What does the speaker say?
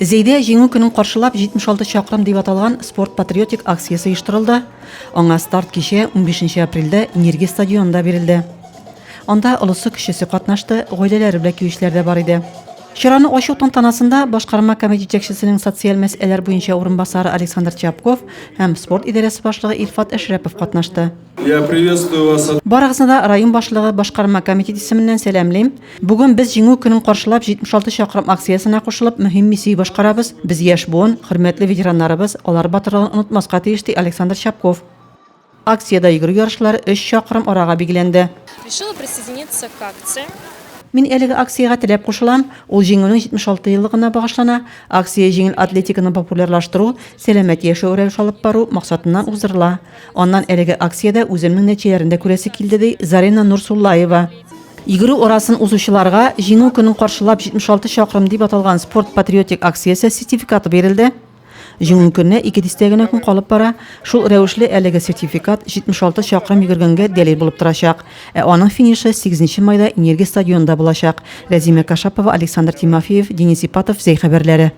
Зәйдә Җиңү көнен каршылап 76 чакрым дип аталган спорт-патриотик акциясе оештырылды. Аңа старт кичә, унбишенче апрельдә Энергия стадионында бирелде. Анда олысы-кечесе катнашты, гаиләләре белән килүчеләр дә бар иде. Чараны ачу тантанасында башкарма комитет җитәкчесенең социаль мәсьәләләр буенча урынбасары Александр Чапков һәм спорт идарәсе башлыгы Илфат Әшрәпов катнашты. Я приветствую вас от. Барыгызны да район башлыгы, башкарма комитет исеменнән сәламлим. Бүген без Җиңү көнен каршылап 76 чакрым акциясенә кушылып, мөһим миссия башкарабыз. Без яшь буын, хөрмәтле ветераннарыбыз, алар батырлыгын онытмаска тиеш, ди Александр Чапков. Акциядә йөгерү ярышлары өч чакрым арага билгеләнде. Решила присоединиться к акции. Мин әлеге акциягә теләп кушылам, ул Җиңүнең 76 еллыгына багышлана. Акция җиңел атлетиканы популярлаштыру, сәламәт яшәү рәвеше алып бару максатыннан уздырыла. Аннан әлеге акциядә үземнең нәтиҗәләрне дә күрәсе килде, ди Зарина Нурсуллаева. Йөгерү арасын узучыларга Җиңү көнен каршылап 76 чакрым дип аталган спорт-патриотик акциясе сертификаты бирелде. Җиңү көненә ике дистә генә көн калып бара. Шул рәвешле әлеге сертификат 76 чакрым йөгергәнгә дәлил булып торачак. Ә аның финишы сигезенче майда Энергия стадионында булачак. Рәзимә Кашапова, Александр Тимофеев, Денис Ипатов, Зәй хәбәрләре.